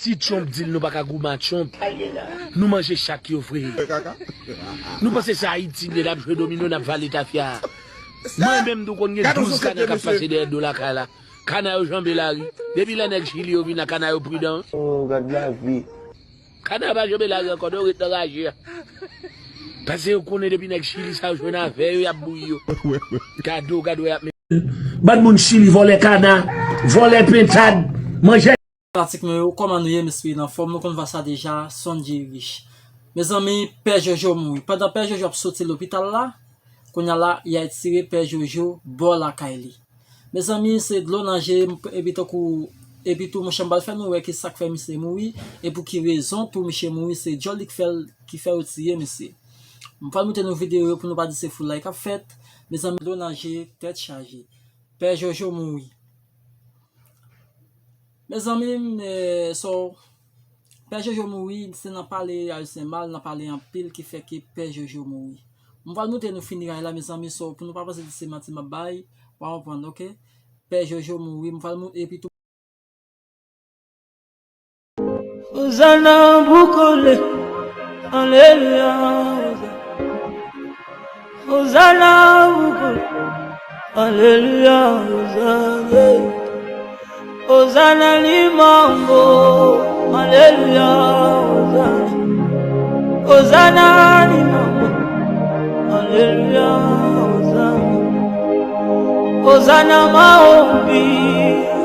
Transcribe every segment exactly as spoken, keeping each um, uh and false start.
Si Trump di l nou pa ka goumen ak Trump, nou manje chat yo vre. Nou panse se Ayiti n ye, n ap jwe domino, n ap vale tafya. Mwen menm tou konn gen douz kana k ap pase dèyè do lakay la. Kana yo janbe lari. Depi lè nèg Chili yo vin la, kana yo pridan. Oh, gad lavi. Kana yo pa janbe lari ankò, yo ret nan raje a. Paske yo konnen depi nèg Chili sa yo jwenn avè yo, y ap bouyi yo. Gade w, gade w y ap met. Bann moun Chili, vòlè kana, vòlè pentad, manje. Fanatik mwen yo, kòman nou ye? M espere n anfòm. Nou konn vwa sa deja, Sondjy Rich. Mezanmi, Pè Jojo mouri. Pandan Pè Jojo ap soti lopital la, kounye a la, y a retire Pè Jojo bò lakay li. Mezanmi, se dlo nan je, epi tankou, epi tou, monchè, m pral fè nou wè ki sa k fè misye mouri, e pou ki rezon tou misye mouri, se djòl li k fè l, ki fè yo tiye misye. M pral montre nou videyo yo pou nou pa di se foulay k ap fèt. Mezanmi, dlo nan je, tèt chaje. Pè Jojo mouri. Mezanmi, m, eh, so, Pè Jojo mouri, se nan pale Ayisyen mal, nan pale anpil ki fè ke Pè Jojo mouri. M pral montre nou fineray la, mezanmi, so, pou nou pa panse se manti m ap bay, w a konprann, oke? Pè Jojo mouri, m pral mou-, epi tou. Ozana bukole, aleluya, Ozana. Ozana bukole, aleluya, Ozana. Ozana limambo, aleluya, Ozana. Ozana limambo, aleluya, Ozana. Ozana maombi,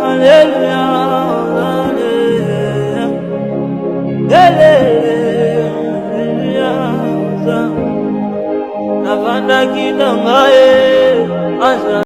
aleluya, Ozana. Ele, aleluya, Ozana. Navanda kidanga, eh, Ozana.